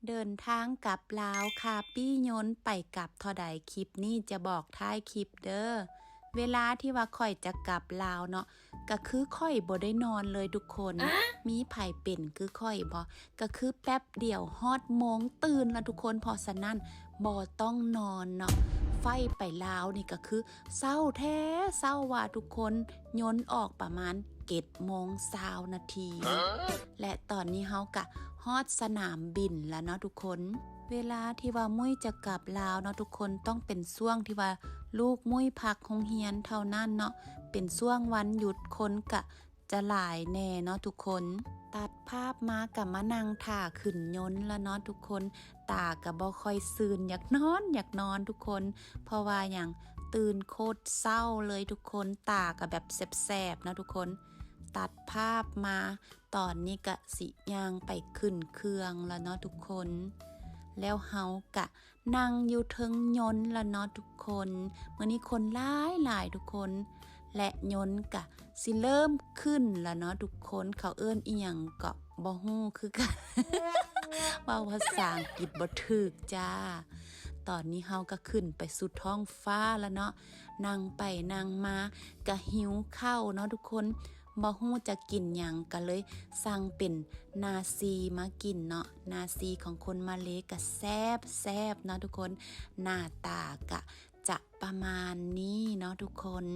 ເດີນທາງກັບລາວ ຄ່າປີ້ຍົນໄປກັບເທົ່າໃດ ຄລິບນີ້ຈະບອກທ້າຍຄລິບເດີ. ເວລາທີ່ວ່າຂ້ອຍຈະກັບລາວເນາະ ກະຄືຂ້ອຍບໍ່ໄດ້ນອນເລີຍທຸກຄົນ. ມີໃຜເປັນຄືຂ້ອຍບໍ່? ກະຄືແປັບດຽວຮອດໂມງຕື່ນລະທຸກຄົນ. ເພາະສະນັ້ນບໍ່ຕ້ອງນອນເນາະ. ໄຟລ໌ໄປລາວນີ້ກະຄືເຊົ້າແທ້ເຊົ້າວ່າທຸກຄົນ, ຍົນອອກປະມານເຈັດໂມງຊາວນາທີ. ແລະຕອນນີ້ເຮົາກະຮອດສະໜາມບິນລະເນາະທຸກຄົນ. ເວລາທີ່ວ່າມຸ້ຍຈະກັບລາວເນາະທຸກຄົນ ຕ້ອງເປັນຊ່ວງທີ່ວ່າລູກມຸ້ຍພັກໂຮງຮຽນເທົ່ານັ້ນເນາະ. ເປັນຊ່ວງວັນຢຸດ ຄົນກະຈະຫຼາຍແດ່ເນາະທຸກຄົນ. ຕັດພາບມາກະມານັ່ງຖ້າຂຶ້ນຍົນລະເນາະທຸກຄົນ. ຕາກະບໍ່ຄ່ອຍຊື່ນ ຢາກນອນ ຢາກນອນທຸກຄົນ. ເພາະວ່າຫຍັງ? ຕື່ນໂຄດເຊົ້າເລີຍທຸກຄົນ. ຕາກະແບບແສບໆເນາະທຸກຄົນ. ຕັດພາບມາ ຕອນນີ້ກະຊິຍ່າງໄປຂຶ້ນເຄື່ອງລະເນາະທຸກຄົນ. ແລ້ວເຮົາກະນັ່ງຢູ່ເທິງຍົນລະເນາະທຸກຄົນ. ມື້ນີ້ຄົນຫຼາຍໆທຸກຄົນ. ແລະຍົນກະຊິເລີ່ມຂຶ້ນລະເນາະທຸກຄົນ. ເຂົາເອີ້ນອີ່ຫຍັງກໍບໍ່ຮູ້ຄືກັນ. ເວົ້າພາສາອັງກິດບໍ່ຖືກຈ້າ. ຕອນນີ້ເຮົາກະຂຶ້ນໄປສູ່ທ້ອງຟ້າລະເນາະ. ນັ່ງໄປນັ່ງມາກະຫິວເຂົ້າເນາະທຸກຄົນ. ບໍ່ຮູ້ຈະກິນຫຍັງ ກະເລີຍສັ່ງເປັນນາຊີມາກິນເນາະ. ນາຊີຂອງຄົນມາເລກະແຊບໆເນາະທຸກຄົນ. ໜ້າຕາກະຈະປະມານນີ້ເນາະທຸກຄົນ.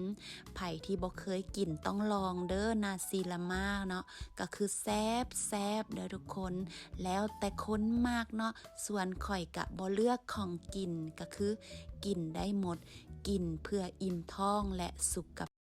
ໃຜທີ່ບໍ່ເຄີຍກິນຕ້ອງລອງເດີ ນາຊີລະມາເນາະ. ກະຄືແຊບໆເດີທຸກຄົນ. ແລ້ວແຕ່ຄົນມັກເນາະ. ສ່ວນຂ້ອຍກະບໍ່ເລືອກຂອງກິນ ກະຄືກິນໄດ້ໝົດ. ກິນເພື່ອອີ່ມທ້ອງ ແລະ ສຸຂະ